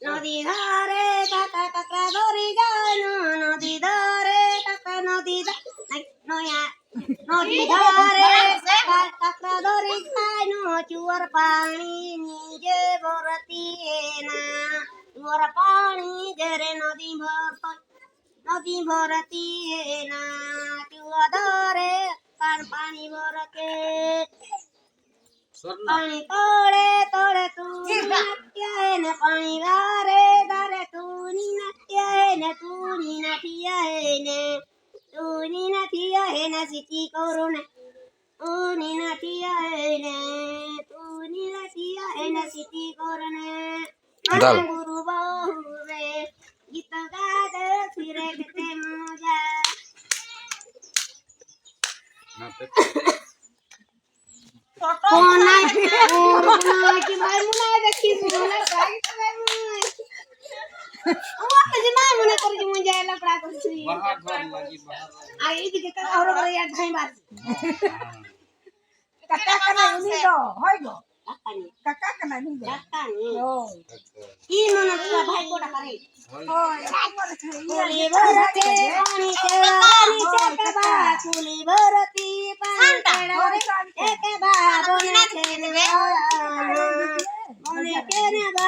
নদী ধারে কাকা কাকা ধরি যায়, নদী ধারে কাকা, নদী নয়া নদী ধারে কাকা ধরি যায়, চুয়ার পানি নিজে ভরতি না, চুয়ার পানি গেরে নদী ভরত, নদী ভরতি না, চুয়া ধরে পানি ভরকে। পানি তড়ে তড়ে তুনি নাটিয়া, পানি ধারে ধারে তুনি নাটিয়া, তুনি নাটিয়া, তুনি নাটিয়া, সিটি করুণা, তুনি নাটিয়া, তুনি নাটিয়া, সিটি করুণা। গুরু বহু গীত গাদ ফিরে কেতে মজা। কি মনে ভাই কোটা করে কুলি ভরতি পানি বনে কেনবা বনে কেনবা বনে কেনবা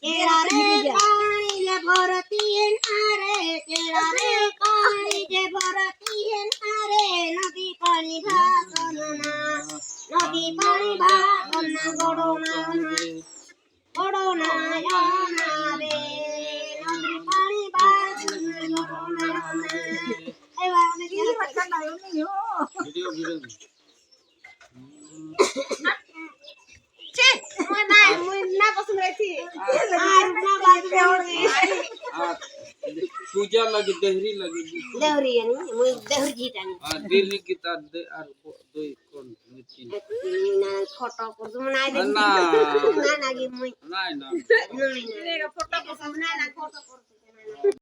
কেরা রে পানি যে ভরতি রে, কেরা রে পানি যে ভরতি রে, নদী পানি ভাসন না, নদী পানি ভাসন না, গড় না গড় না রে, নদী পানি ভাসন গড় না। ভিডিও ভিডিও पूजा लगी देहरी लगी देहरी यानी मुई देहरी जीतानी आ दिल्ली की तार दे আর দুই কোন তিন না ফটো করছ না না না না কি মুই না না না ফটো করছ না না ফটো করছ।